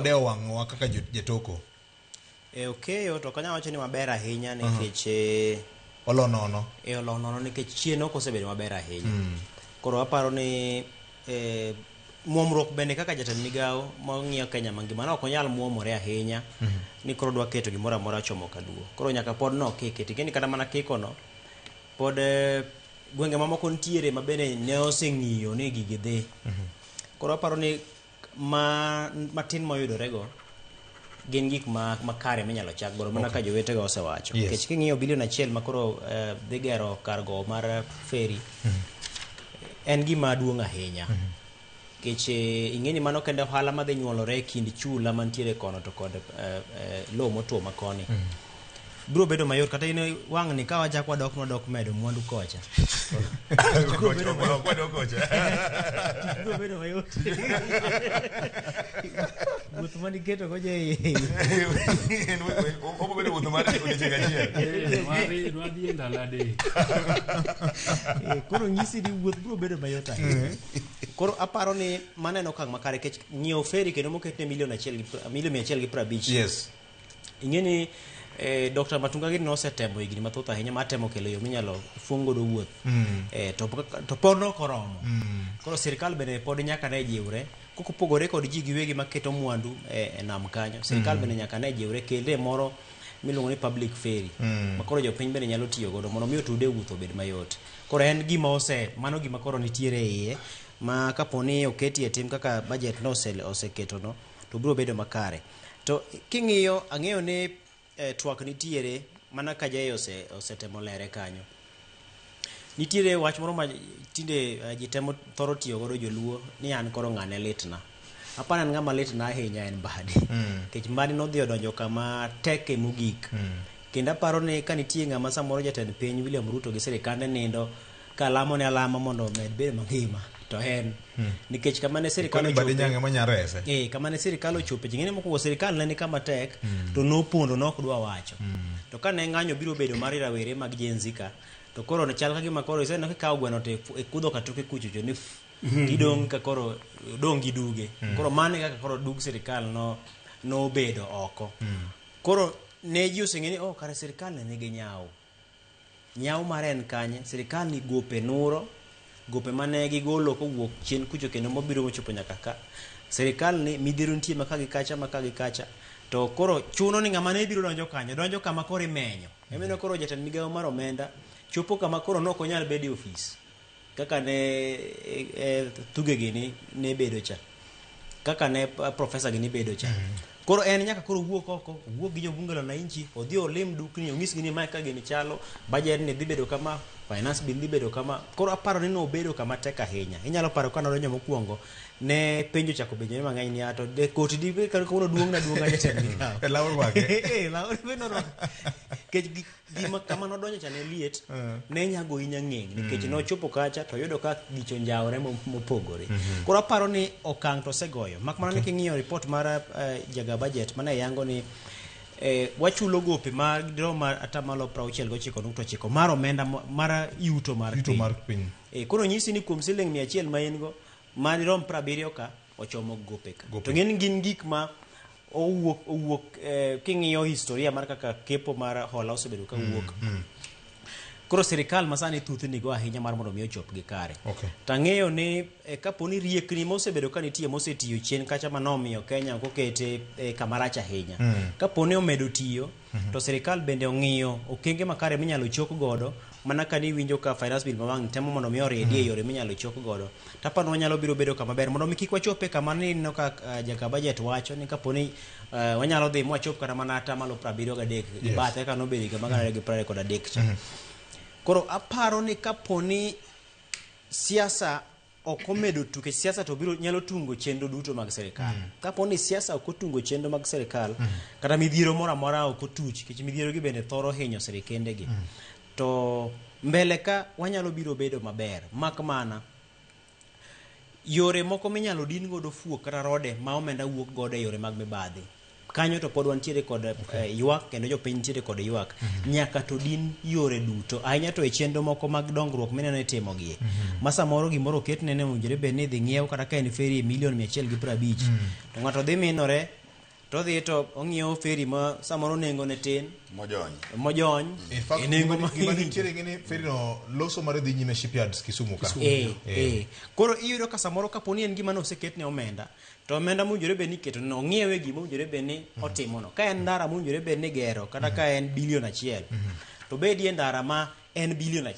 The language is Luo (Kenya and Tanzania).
Dewo wang'wa kaka jotoko. E okeyo to ok anyal wacho ni maber ahinya nikech Olo nono. E olo nono nikech chien ok osebedo maber ahinya. Koro aparo ni muomruok bende kaka jatend migawo mang'iyo Kenya mangima ne ok onyal muomore ahinya ni koro odwa keto gimoro amora chomo kaluo. Koro nyaka pod nokike. To ing'e ni kata mana kikono pod gwenge mamoko nitiere ma bende ne oseng'iyo ni gigi dhi. Koro aparo ni ma matin moyudorego gin gik ma makare minyalo chak godo mana ka jowetega osewacho. Nikech king'iyo bilion achiel ma koro dhi gero kar gowo mar feri en gima duong' ahinya. Nikech ing'e ni mano kende ohala madhi nyuolore e kind chula mantiere kono to kod lowo motwo ma koni. Biro bedo mayot kata in wang'ni ka wachak wadok nwadok medo mwandu kocha. Biro bedo mayot. Wadok kocha. Biro bedo mayot. Wuoth maniketo kocha e Obiro bedo wuoth mar odiechieng' achiel. Nwadhi e ndalo adek. Koro nyisi ni wuoth biro bedo mayot ahinya. Koro aparo ni mano en okang' makare nikech nyiewo feri kendo moketne milion achiel gi milion mia achiel gi piero abich. Ing'e ni Dr. Matunga gini nosetemo higni mathoth ahinya mar temo kelo yo minyalo fuong godo wuoth. To pod ok oromo. Koro sirkal bende pod nyaka ne jiwre. Kopogore kod ji giwegi maketo mwandu e nam kanyo. Sirkal bende nyaka ne jiwre kele moro miluongo ni public ferry. Ma koro jopiny bende nyalo tiyo godo mondo mi otude wuoth obed mayot. Koro en gima ose, mano gima koro nitiere e iye ma kapo ni oketi e tim kaka budget no oseketo no to biro bedo makare. To king'iyo ang'eyo ni twak nitiere mana ka Jay osetemo lere kanyo. Nitiere wach moro ma tinde ji temo thoro tiyo godo joluo ni an koro ng'ane litna. Aparo an ng'ama litna ahinya en Mbadi. Nikech Mbadi nodhi odonjo kama teke mogik. Kendo aparo ni ka nitie ng'ama samoro jatend piny William Ruto gi sirikande nindo ka lamo ne alama mondo omed bedo mangima to en. Nikech kama ne sirikal Koni Mbadi ochope. Nyang' ema nyalo rese. Kama ne sirikal ochope, ji ng'e ni mokwongo sirikal ne ni kama tek to nopondo ne ok dwa wacho. To ka ne ng'anyo biro bedo mar rawere mag Gen Z ka, to koro ne chal ka gima koro iseneno kikawo gweno to ikudho ka toke kuchocho ni tidong' ka koro dong' gi duge. Koro mano e kaka koro dug sirikal nobedo oko. Koro ne ji oseng'e ni oh, kare sirikal ne nigi nyawo. Nyawo mare en kanye? Sirikal ni gope nuro, gope mane gigolo kowuok chien kucho kendo mobiro mochopo nyaka ka. Sirikal ni midhiero nitie maka gi kacha maka gi kacha. To koro chuno ni ng'ama ne biro donjo kanyo, donjo kama koro imenyo. Emomiyo koro jatend migawo mar omenda chopo kama koro ne ok onyal bedo e ofis. Kaka ne thuge gini ne bedo cha. Kaka ne profesa gini bedo cha. Koro en nyaka koro owuok oko, owuok gi jobunge la wananchi, odhi olim dukni, onyisgi ni mae ka gini chalo, budget ni dhi bedo kama, finance bill dhi bedo kama. Koro aparo ni nobedo kama tek ahinya. Inyalo paro ka nodonjo mokwongo, ne penjo ochako penjore mang'eny ni ato de koti di ka kawuono duong' na duong' jatend migawo. E law orwake. Law be norwako. Nikech gima kama nodonjo cha ne liet, ne nyago inya ng'eng' nikech nochopo kacha to oyudo ka gicho njawore mopogore. Koro aparo ni okang' to osegoyo. Mak mana ni king'iyo report mar jaga budget mane yango ni wachulo gope mag dirom mar atamalo piero auchiel gochiko nukta ochiko mar omenda mar yuto mar Yuto piny. mar piny. Koro nyisi ni kuom siling mia achiel ma in go, madirom piero abiriyo ka ochomo gope ka. Gope. To ng'eni gin gik ma owuok king'iyo historia mar kaka kepo mar hola osebedo ka wuok. Koro sirikal masani thuthni go ahinya mar mondo mi ochop gi kare. To ang'eyo ni kapo ni riekni mosebedo ka nitie mosetiyo chien kacha manomiyo Kenya ok okete kama rach ahinya. Kapo ni omedo tiyo, to sirikal bende ong'iyo okenge makare minyalo chok godo mana ka niwinjo ka finance bill ma wang' temo mondo mi oridi e yore minyalo chok godo. To aparo ni wanyalo biro bedo kama ber mondo mi kik wachope kama ni ineno ka jaka budget wacho ni kapo ni wanyalo dhi mwachop kata mana atamalo piero abiriyo gadek gi bathe kaka nobedo higa mar gana ariyo gi piero ariyo kod adek cha. Koro aparo ni kapo ni siasa ok omedo tuke siasa to biro nyalo tungo chenro duto mag sirikal. Kapo ni siasa ok otungo chenro mag sirikal, kata midhiero moro amora ok otuch, nikech midhiero gi bende thoro hinyo sirikende gi. To mbele ka wanyalo biro bedo maber, mak mana yore moko minyalo din godo fuok kata rode ma omenda wuok godo e yore mag mibadhi. Kanyo to pod wantiere kod ywak kendo jopiny nitiere kod ywak. Nyaka to din yore duto, ahinya to e chenro moko mag dongruok mineno itimo gie. Ma samoro gimoro oket nene owinjore bed ni idhi ng'iew kata ka en feri e milion mia achiel gi piero abich. To ng'ato dhi minore To odhi to ong'iewo ferry ma samoro nengo ne tin Mojony. mojony In fact, e nengo gima ma gima nitiere ng'e ni ferry no loso mare dhi nyime shipyards Kisumu ka. Eh, eh. Koro iyudo ka samoro kapo ni en gima ne oseketne omenda to omenda mowinjore bed ni iketo no ong'iewe gima owinjore bed ni otimono ka en ndara mowinjore bed ni gero kata ka en bilion 1 to bedie ndara ma en bilion 1.